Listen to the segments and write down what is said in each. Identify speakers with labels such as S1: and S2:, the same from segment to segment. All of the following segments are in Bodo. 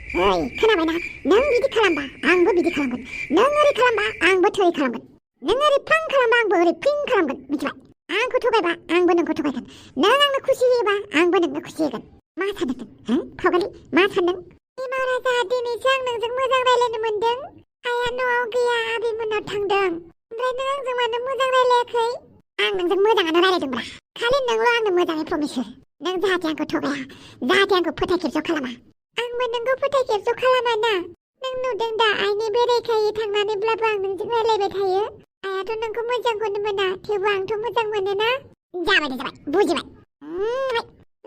S1: ओइ खोनाबायना नों बिदि खालामबा आंबो बिदि खालामगोन नों ओरै खालामबा आंबो थोरै खालामगोन नों ओरै फां खालामबा आंबो ओरै फिं खालामगोन मिथिबाय आंखौ थगायबा आंबो नोंखौ थगायगोन नों आंनो खुसि होयोबा आंबो नोंनो खुसि होगोन मा सानदों नों फावगालि मा सानदों बिमा राजा दिनैसो आं नोंजों मोजां रायलायनो मोनदों आइया न'आव गैया आबैमोननाव थांदों ओमफ्राय नों आंजों मानो मोजां रायलायाखै आं नोंजों मोजाङानो रायलायदोंब्रा खालि नोंल' आंनो मोजाङै प्रमिस हो नों जाहाथे आंखौ थगाया जाहाथे आंखौ फोथाय खेबस' खालामा आंबो नोंखौ फोथाय खेबस' खालामा ना नों नुदों दा आइनि बेरायखायै थांनानैब्लाबो आं नोंजों रायलायबाय थायो आइयाथ' नोंखौ मोजांखौनो मोना थेवबो आंथ' मोजां मोनोना जाबाय दे जाबाय बुजिबाय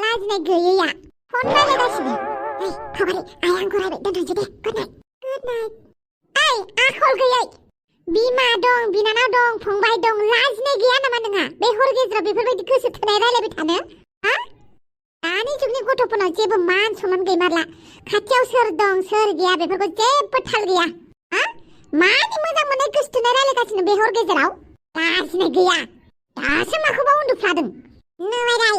S1: लाजिनाय गैयैया फन रायलायगासिनो ओइ फावगारि आइया आंखौ रायबाय दोनथ'नोसै दे गुड नाइट ओइ आखल गैयै बिमा दं बिनानाव दं फंबाय दं लाजिनाय गैया नामा नोंहा बे हर गेजेराव बेफोरबायदि गोसो थोनाय रायलायबाय थानो हा दानि जुगनि गथ'फोरनाव जेबो मान सनमान गैमारला खाथियाव सोर दं सोर गैया बेफोरखौ जेबो थाल गैया हा मानि मोजां मोननाय गोसो थोनाय रायलायगासिनो बे हर गेजेराव लाजिनाय गैया दासो माखौबा उन्दुफ्लादों नुबाय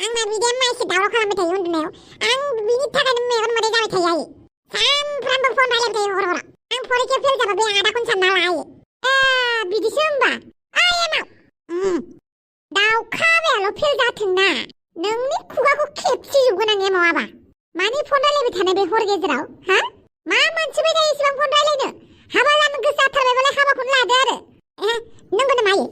S1: आंना बिदिया माइसो दावराव खालामबाय थायो उन्दुनायाव आं बिनि थाखायनो मेगन मोदै जाबाय थायो आयै सानफ्रामबो फन रायलायबाय थायो हर हराव आं फरिखायाव फेल जाबा बे आदाखौनो सानना लायो बिदिसो होमबा ओइ एमाव दाउखाबायाल' फेल जाथोंना नोंनि खुगाखौ खेबसिजोबगोन आं एमावाबा मानि फन रायलायबाय थानाय बे हर गेजेराव हा मा मोनसेबाय थायो इसेबां फन रायलायनो हाबा जानो गोसो जाथारबायबालाय हाबाखौनो लादो आरो नोंगौनो मायो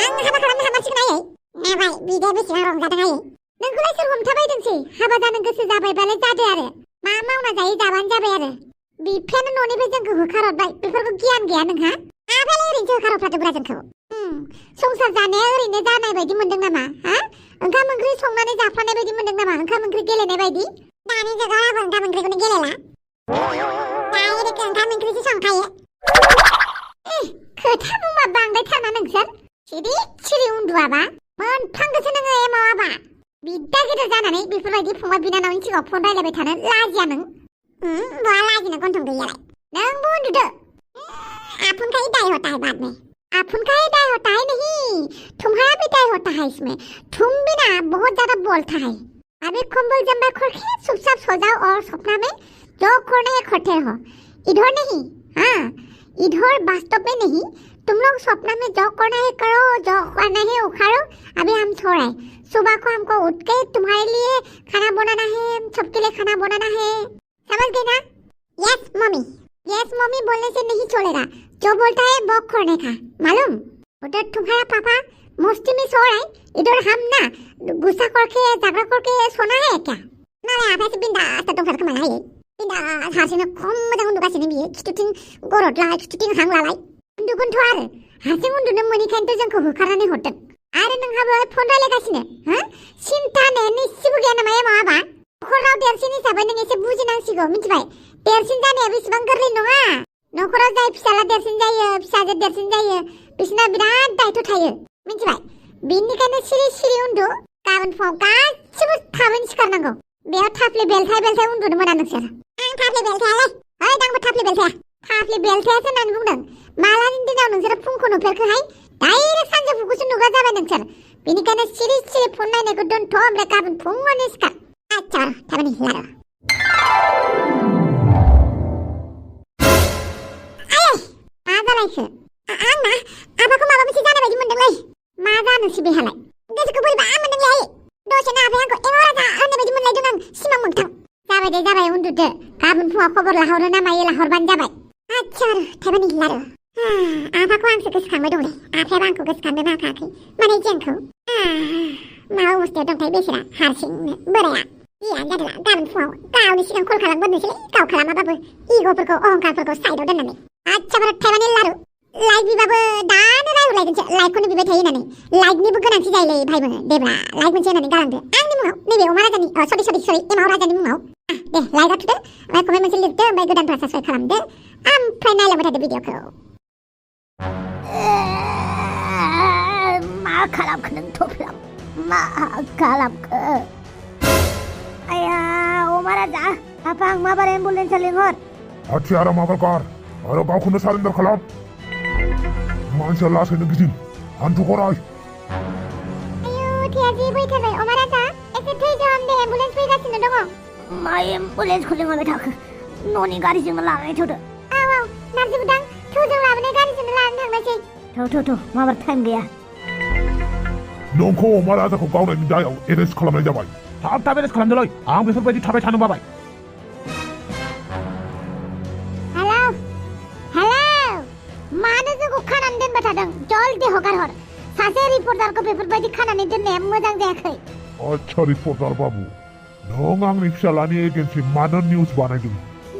S1: आं हाबा खालामनो हामासिगोन आयै नाबाय बिदाया बेसेबां रंजादों आयै नोंखौलाय सोर हमथाबायदोंसै हाबा जानो गोसो जाबायबालाय जादो आरो मा मावना जायो जाबानो जाबाय आरो बिफायानो न'निफ्राय जोंखौ होखारहरबाय बेफोरखौ गियान गैया नोंहा आफायालाय ओरैनोसो होखारहरफ्लादोंब्रा जोंखौ संसार जानाया ओरैनो जानाय बायदि मोनदों नामा हा ओंखाम ओंख्रि संनानै जाफ्लानाय बायदि मोनदों नामा ओंखाम ओंख्रि गेलेनाय बायदि दानि जुगाव आंबो ओंखाम ओंख्रिखौनो गेलेला डाइरेक्ट ओंखाम ओंख्रिसो संखायो खोथा बुंबा बांद्रायथारना नोंसोर सिरि सिरि उन्दुआबा मोनफ्लांगोसो नोङो एमावाबा बिदा गिदिर जानानै बेफोरबायदि फंबाय बिनानावनि सिगाङाव फन रायलायबाय थानो लाजिया नों बहा लाजिनो गन्थं गैयालाय नोंबो उन्दुदो अपन का ही दाय होता है बाद में अपन का ही दाय होता है नहीं तुम्हारा भी दाय होता है इसमें तुम भी ना बहुत ज्यादा बोलता है अभी कंबल जम्बा खोल के चुपचाप सो जाओ और सपना में जो करना है करते रहो इधर नहीं हाँ इधर वास्तव में नहीं तुम लोग सपना में जो करना है करो जो करना है उखाड़ो अभी हम सो रहे सुबह को हमको उठ के तुम्हारे लिए खाना बनाना है सबके लिए खाना बनाना है समझ गए ना यस मम्मी बोलने से नहीं छोड़ेगा जो बोलता है वो करने का मालूम उधर तुम्हारा पापा मस्ती में सो रहा है इधर हम ना गुस्सा करके झगड़ा करके सोना है क्या ना रे आप ऐसे बिंदास तो फर्क मना है बिंदास हारसिंनो खम मोजां उन्दुगासिनो बियो खिथुथिं गरदलाय खिथुथिं हांलालाय उन्दुगोनथ' आरो हारसिं उन्दुनो मोनैखायनोथ' जोंखौ होखारनानै हरदों आरो नोंहाबो फन रायलायगासिनो हा सिन्था होननायानो इसेबो गैया नामा एमावाबा न'खराव देरसिन हिसाबै नों एसे बुजिनांसिगौ मिथिबाय देरसिन जानायाबो इसेबां गोरलै नङा न'खराव जाय फिसाला देरसिन जायो फिसाजो देरसिन जायो बिसोरना बिराद दायथ' थायो मिथिबाय बेनिखायनो सिरि सिरि उन्दु गाबोन फुङाव गासिबो थाबैनो सिखारनांगौ बेयाव थाफ्ले बेलथाय उन्दुनो मोना नोंसोर आं थाफ्ले बेलथायालाय ओइ आंबो थाफ्ले बेलथायासो होननानै बुंदों मालानि दिनाव नोंसोर फुंखौ नुफेरखोहाय डाइरेक्ट सानजौफुखौसो नुग्रा जाबाय नोंसोर बेनिखायनो सिरि सिरि फन नायनायखौ दोनथ' ओमफ्राय गाबोन फुङावनो सिखार आच्छा थाबैनो लारु मा जालायखो आंना आफाखौ माबा मोनसे जानाय बायदि मोनदोंलै मा जानोसै बेहालाय गोसोखौ बोरैबा मोनदोंलै दसेनो आफाया आंखौ एमाव राजा होननाय बायदि मोनलायदों आं सिमां मोगथां जाबाय दे जाबाय उन्दुदो गाबोन फुङाव खबर लाहरो ना मायो लाहरबानो जाबाय आच्छा थाबैनो लारु आफाखौ आंसो गोसोखांबाय दंलै आफायाबो आंखौ गोसोखांदों ना खायाखै माने जोंखौ मा अबस्थायाव दंथाय बेसेरा हारसिंनो बोराया जियानो जादोंला गाबोन फुङाव गावनि सिगां कल खालामग्रोनोसैलै गाव खालामाबाबो इग'फोरखौ अहंकारफोरखौ साइडआव दोननानै आच्छा बारा थाइबानि लारु लाइक बिबाबो दानो रायहरलायगोनसो लाइकखौनो बिबाय थायो होननानै लाइकनिबो गोनांथि जायोलै भाइबो देब्रा लाइक मोनसे होननानै गालांदो आंनि मुङाव नैबे अमा राजानि सरि एमाव राजानि मुङाव दे लाइकआ थुदो ओमफ्राय कमेन्ट मोनसे लिरदो ओमफ्राय गोदानफ्रा साबस्क्राइब खालामदो ओमफ्राय नायलांबाय थादो भिडिअखौ
S2: मा खालामखो नों थफ्लाव मा खालामखो आया अमा राजा आफा आं माबार एम्बुलेन्स लिंहर
S3: हथियारा माबार गार आरो गावखौनो सारेन्डार खालाम मानसिया लासैनो गिदिं हान्थु खराय
S1: आयु थैया जि बैथारबाय अमा राजा एसे थैज' दे एम्बुलेन्स फैगासिनो दङ
S2: मा एम्बुलेन्सखौ लिंहरबाय थाखो न'नि गारिजोंनो लानानै थौदो
S1: औ नारजि बुदां थौजों लाबोनाय गारिजोंनो लानानै थांनोसै
S2: थौ माबार टाइम गैया
S3: नोंखौ अमा राजाखौ गावनायनि दायाव एरेस्ट खालामनाय जाबाय थाब एरेस्ट खालामदोलै आं बेफोरबायदि थाबाय थानो बाबाय
S1: हेलौ मानो जोंखौ खानानै दोनबाय थादों जल्दी हगार हर सासे रिपर्टारखौ बेफोरबायदि खानानै दोननाया मोजां जायाखै
S3: आच्छा रिपर्टार बाबु नों आंनि फिसालानि एगेन्सै मानो निउस बानायदों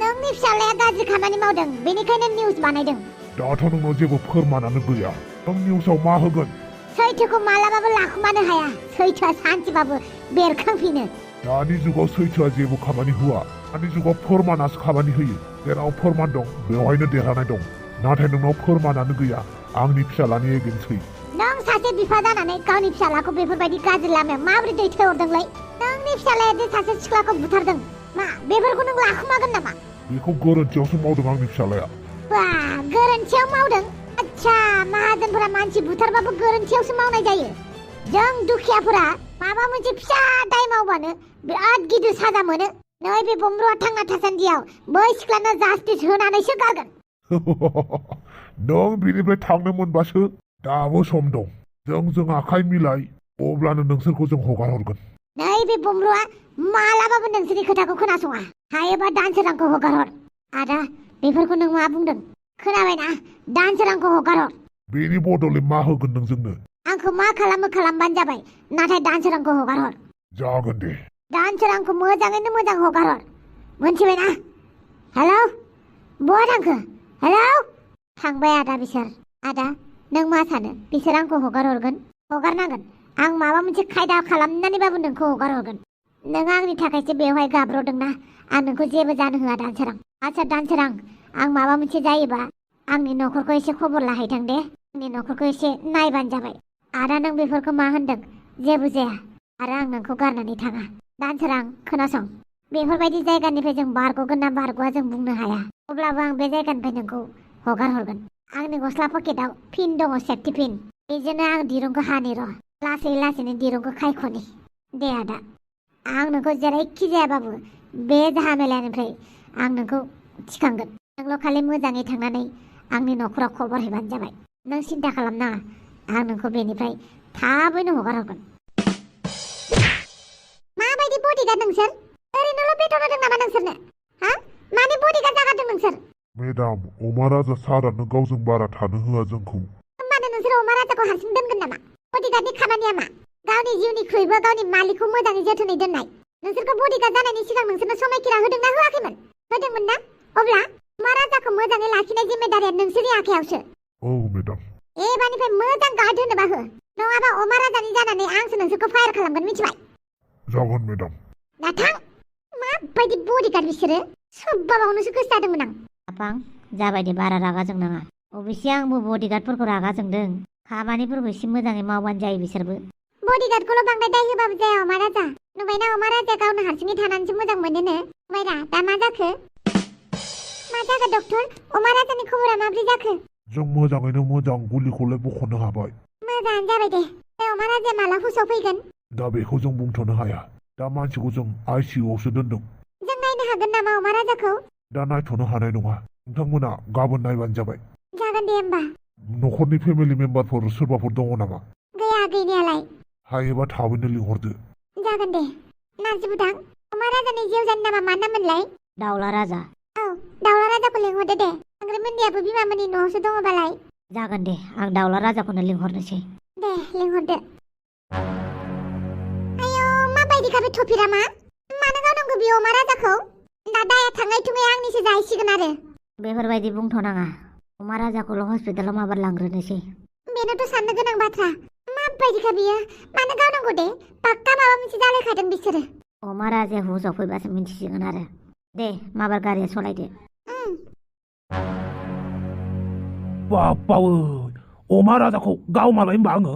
S1: नोंनि फिसालाया गाज्रि खामानि मावदों बेनिखायनो निउस बानायदों
S3: दाथ' नोंनाव जेबो फोरमानानो गैया नों निउसाव मा होगोन
S1: सैथोखौ मालाबाबो लाखुमानो हाया सैथोआ सानसेबाबो बेरखांफिनो
S3: दानि जुगाव सैथोआ जेबो खामानि होआ दानि जुगाव फोरमानासो खामानि होयो जेराव फोरमान दं बेवहायनो देरहानाय दं नाथाय नोंनाव फोरमानानो गैया आंनि फिसालानि एगेन्सै
S1: नों सासे बिफा जानानै गावनि फिसालाखौ बेफोरबायदि गाज्रि लामायाव माबोरै दैथायहरदोंलै नोंनि फिसालाया जे सासे सिख्लाखौ बुथारदों मा बेफोरखौ नों लाखुमागोन नामा
S3: बेखौ गोरोन्थियावसो मावदों आंनि फिसालाया
S1: बा गोरोन्थियाव मावदों आच्छा माहाजोनफोरा मानसि बुथारबाबो गोरोन्थियावसो मावनाय जायो जों दुखियाफोरा माबा मोनसे फिसा दाय मावबानो बिराद गिदिर साजा मोनो नै बे बमरुआ थांना थासान्दियाव बै सिख्लानो जास्टिस होनानैसो गारगोन
S3: नों बिनिफ्राय थांनो मोनबासो दाबो सम दं जों आखाइ मिलाय अब्लानो नोंसोरखौ जों हगार हरगोन
S1: नै बे बमरुआ मालाबाबो नोंसोरनि खोथाखौ खोनासङा हायोबा दानसोरांखौ हगार हर आदा बेफोरखौ नों मा बुंदों खोनाबायना दानसोरांखौ हगार हर
S3: बेनि बदलै मा होगोन नों जोंनो
S1: आंखौ मा खालामो खालामबानो जाबाय नाथाय दानसोरांखौ हगार हर
S3: जागोन दे
S1: दानसोरांखौ मोजाङैनो मोजां हगार हर मोनथिबायना हेलौ बहा थांखो हेलौ थांबाय आदा बिसोर आदा नों मा सानो बिसोर आंखौ हगार हरगोन हगारनांगोन आं माबा मोनसे खायदा खालामनानैबाबो नोंखौ हगार हरगोन नों आंनि थाखायसो बेवहाय गाब्र'दोंना आं नोंखौ जेबो जानो होआ दानसोरां आच्छा दानसोरां आं माबा मोनसे जायोबा आंनि न'खरखौ एसे खबर लाहैथां दे आंनि न'खरखौ एसे नायबानो जाबाय आदा नों बेफोरखौ मा होनदों जेबो जाया आरो आं नोंखौ गारनानै थाङा दानसोरां खोनासं बेफोरबायदि जायगानिफ्राय जों बारग'गोन ना बारग'आ जों बुंनो हाया अब्लाबो आं बे जायगानिफ्राय नोंखौ हगार हरगोन आंनि गस्ला पकेटाव पिन दङ सेफटि पिन बेजोंनो आं दिरुंखौ हानि र' लासैनो दिरुंखौ खायख'नि दे आदा आं नोंखौ जेरैखि जायाबाबो बे झामेलानिफ्राय आं नोंखौ थिखांगोन नोंल' खालि मोजाङै थांनानै आंनि न'खराव खबर हैबानो जाबाय नों सिन्था खालामनाङा आं नोंखौ बेनिफ्राय थाबैनो हगार हरगोन माबायदि बडिगार्ड नोंसोर ओरैनोल' बेथन होदों नामा नोंसोरनो हा माने बडिगार्ड जागारदों नोंसोर
S3: मेडाम अमा राजा सारानो गावजों बारा थानो होआ जोंखौ
S1: होमबानो नोंसोर अमा राजाखौ हारसिं दोनगोन नामा बडिगार्डनि खामानिया मा गावनि जिउनिख्रुइबो गावनि मालिकखौ मोजाङै जोथोनै दोननाय नोंसोरखौ बडिगार्ड जानायनि सिगां नोंसोरनो समायखिरा होदोंना होआखैमोन होदोंमोन ना अब्ला अमा राजाखौ मोजाङै लाखिनाय जिम्मेदारिया नोंसोरनि आखायावसो
S3: औ मेडाम
S1: एबारनिफ्राय मोजां गार्ड होनोबा हो नङाबा अमा राजानि जानानै आंसो नोंसोरखौ फायार खालामगोन मिथिबाय
S3: जागोन मेडाम
S1: नाथां माबायदि बडिगार्ड बिसोरो सोब्बाबावनोसो गोसो जादोंमोन आं
S2: आफां जाबायदे बारा रागा जोंनाङा अबेसे आंबो बडिगार्डफोरखौ रागा जोंदों खामानिफोरखौ एसे मोजाङै मावबानो जायो बिसोरबो
S1: बडिगार्डखौल' बांद्राय दाय होबाबो जाया अमा राजा नुबायना अमा राजाया गावनो हारसिङै थानानैसो मोजां मोनोनो नुबायरा दा मा जाखो डक्टर अमा राजानि खबरा माब्रै जाखो
S3: जों मोजाङैनो मोजां गुलिखौलाय बख'नो हाबाय
S1: मोजाङानो जाबाय दे बे अमा राजाया माला हुसआव फैगोन
S3: दा बेखौ जों बुंथ'नो हाया दा मानसिखौ जों आइसिइउआवसो दोनदों
S1: जों नायनो हागोन नामा अमा राजाखौ
S3: दा नायथ'नो हानाय नङा नोंथांमोना गाबोन नायबानो जाबाय
S1: जागोन दे होमबा
S3: न'खरनि फेमिलि मेम्बारफोर सोरबाफोर दङ नामा
S1: गैया गैनायालाय
S3: हायोबा थाबैनो लिंहरदो
S1: जागोन दे नारजि बुदां अमा राजानि जेवजानि नामा मा नाममोनलाय
S2: दाउला राजा
S1: औ दाउला राजाखौ लिंहरदो दे आंग्रोमोन्दियाबो बिमामोननि न'आवसो दङबालाय
S2: जागोन दे आं दाउला राजाखौनो लिंहरनोसै
S1: दे लिंहरदो आयौ माबायदिखा बे थफिरामा मानो गावनांगौ बे अमा राजाखौ दा दाया थाङै थुङै आंनिसो जाहैसिगोन आरो
S2: बेफोरबायदि बुंथ'नाङा अमा राजाखौल' हस्पिटालाव माबार लांग्रोनोसै
S1: बेनोथ' साननो गोनां बाथ्रा माबायदिखा बियो मानो गावनांगौ दे पाक्का माबा मोनसे जालायखादों बिसोरो
S2: अमा राजाया हुसआव फैबासो मिन्थिसिगोन आरो दे माबार गारिया सलायदो
S4: बावो अमा राजाखौ गावमारबाय होनबा आङो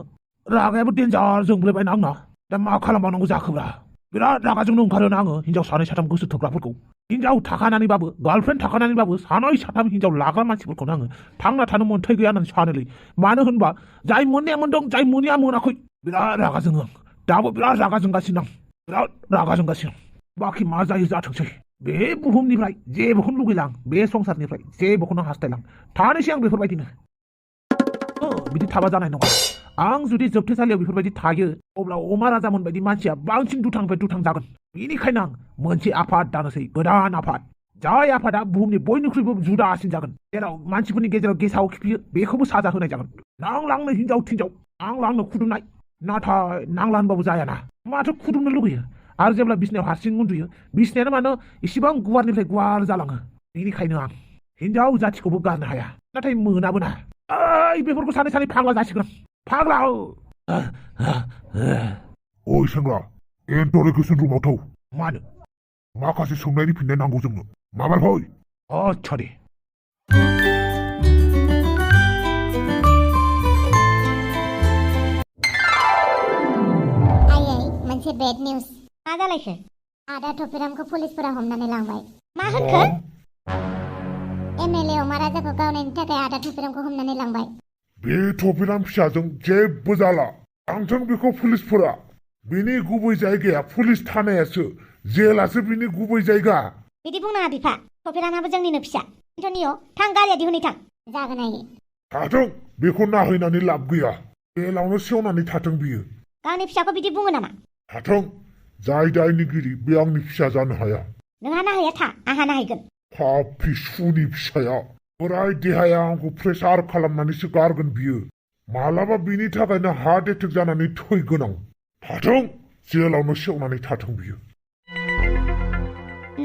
S4: रागायाबो देन्जार जोंब्लायबायना आंना दा मा खालामबावनांगौ जाखोब्रा बिराद रागाजोंनो ओंखारोना आङो हिनजाव सानै साथाम गोसो थोग्राफोरखौ हिनजाव थाखानानैबाबो गार्लफ्रेन्ड थाखानानैबाबो सानै साथाम हिनजाव लाग्रा मानसिफोरखौनो आङो थांना थानो मोन्थाय गैया होननानै सानोलै मानो होनबा जाय मोननाया मोनदों जाय मोनैया मोनाखै बिराद रागा जोङो आं दाबो बिराद रागा जोंगासिनो आं बिराद रागा जोंगासिनो बाखि मा जायो जाथोंसै बे बुहुमनिफ्राय जेबोखौनो लुगैलां बे संसारनिफ्राय जेबोखौनो हास्थायलां थानोसै आं बेफोरबायदिनो बिदि थाबा जानाय नङा आं जुदि जोबथेसालियाव बेफोरबायदि थायो अब्ला अमा राजामोन बायदि मानसिया बांसिन दुथांनिफ्राय दुथां जागोन बेनिखायनो आं मोनसे आफाद दानोसै गोदान आफाद जाय आफादा बुहुमनि बयनिख्रुइबो जुदासिन जागोन जेराव मानसिफोरनि गेजेराव गेसाव खिफियो बेखौबो साजा होनाय जागोन नांलांनो हिनजाव थिनजाव नांलांनो खुदुमनाय नाथाय नांला होनबाबो जायाना माथो खुदुमनो लुगैयो आरो जेब्ला बिसिनायाव हारसिं उन्दुयो बिसिनायानो मानो इसिबां गुवारनिफ्राय गुवार जालाङो बेनिखायनो आं हिनजाव जाथिखौबो गारनो हाया नाथाय मोनाबो ना बेफोरखौ सानै सानै फाग्ला जासिगोन फाग्ला
S3: ओइ सेंग्रा इन्टार'गेसन रुमाव थौ
S4: मानो
S3: माखासे सोंनायनि फिननाय नांगौ जोंनो माबार फै
S4: आच्छा दे
S1: आयै मोनसे बेड निउज
S2: मा जालायखो
S1: आदा थफिरामखौ पुलिसफोरा हमनानै लांबाय
S2: मा होनखो
S1: एमएलए अमा राजाखौ गावनायनि थाखाय आदा थफिरामखौ हमनानै लांबाय
S3: बे थफिराम फिसाजों जेबो जाला लांथों बेखौ पुलिसफोरा बिनि गुबै जायगाया पुलिस थानायासो जेलासो बिनि गुबै जायगा
S2: बिदि बुंनाङा बिफा थफिरामाबो जोंनिनो फिसा एन्टनिय थां गारिया दिहुनै थां
S1: जागोन आयै
S3: थाथों बेखौ नाहैनानै लाब गैया जेलावनो सेवनानै थाथों बियो
S2: गावनि फिसाखौ बिदि बुङो नामा
S3: थाथों जाय दायनिगिरि बे आंनि फिसा जानो हाया
S2: नोंहा नाहैया था आंहा नाहैगोन
S3: पापि सुनि फिसाया बोराय देहाया आंखौ प्रेसार खालामनानैसो गारगोन बियो मालाबा बिनि थाखायनो हार्ट एटेक जानानै थैगोन आं थाथों जेलावनो सेवनानै थाथों बियो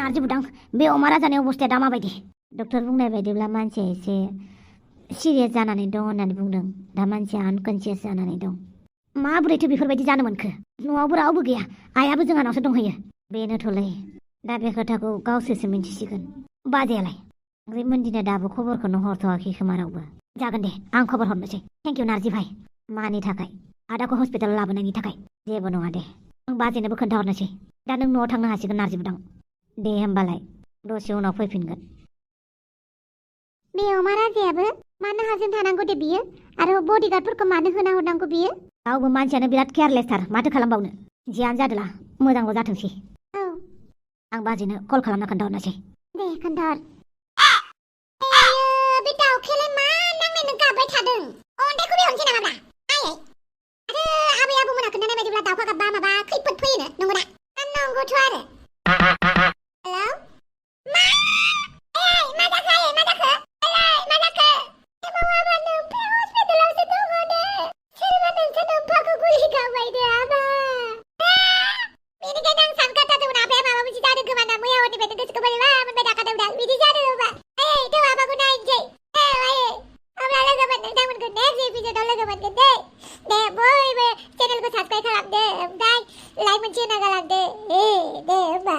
S2: नारजि बुदां बे अमा राजानि अबस्थाया दा माबायदि डक्टर बुंनाय बायदिब्ला मानसिया एसे सिरियास जानानै दं होननानै बुंदों दा मानसिया आनकनसियास जानानै दं माबोरैथो बेफोरबायदि जानो मोनखो न'आवबो रावबो गैया आइयाबो जोंहानावसो दंहैयो बेनोथ'लै दा बे खोथाखौ गावसोरसो मिन्थिसिगोन बाजैयालाय रिमोनदिनो दाबो खबरखौनो हरथ'वाखै खोमा रावबो जागोन दे आं खबर हरनोसै थेंक इउ नारजि भाइ मानि थाखाय आदाखौ हस्पिटालाव लाबोनायनि थाखाय जेबो नङा दे आं बाजैनोबो खोन्थाहरनोसै दा नों न'आव थांनो हासिगोन नारजि बुदां दे होमबालाय दसे उनाव फैफिनगोन
S1: बे अमा राजायाबो मानो हाजों थानांगौ दे बियो आरो बडिगार्डफोरखौ मानो होना हरनांगौ बियो
S2: रावबो मानसियानो बिराद केयारलेसथार माथो खालामबावनो जियानो जादोला मोजांल' जाथोंसै
S1: औ
S2: आं बाजैनो कल खालामना खोन्थाहरनोसै
S1: दे खोन्थाहर बे दाउखायालाय मा नांनायनो गाबबाय थादों अन्थाइखौ बेहरनोसै नामाब्रा आयै आरो आबै आबौमोना खोन्थानाय बायदिब्ला दाउखा गाबबा माबा खैफोद फैयोनो नंगौना नंगौथ' आरो हेलौ मा मा जाखो आयै मा जाखो मा जाखो माबा नोमफा हस्पिटालावसो दङ नो सोरबा नोंसो नोमफाखौ गुलि गावबायनो आबा बेनिखायनो आं सानखाथारदोंमोन आफाया माबा मोनसे जादों खोमा ना मैया हरनिफ्रायनो गोसोखौ बोरैबा मोनबाय थाखादोंमोन बिदि जादों होमबा थ' आबाखौ नायनोसै आयै अब्ला लोगो मोन नोंथांमोनखौ नेक्स्ट एपिसोडाव लोगो मोनगोन दे बयबो चेनेलखौ साबस्क्राइब खालामदो ओमफ्राय लाइक मोनसे होना गालांदो दे होमबा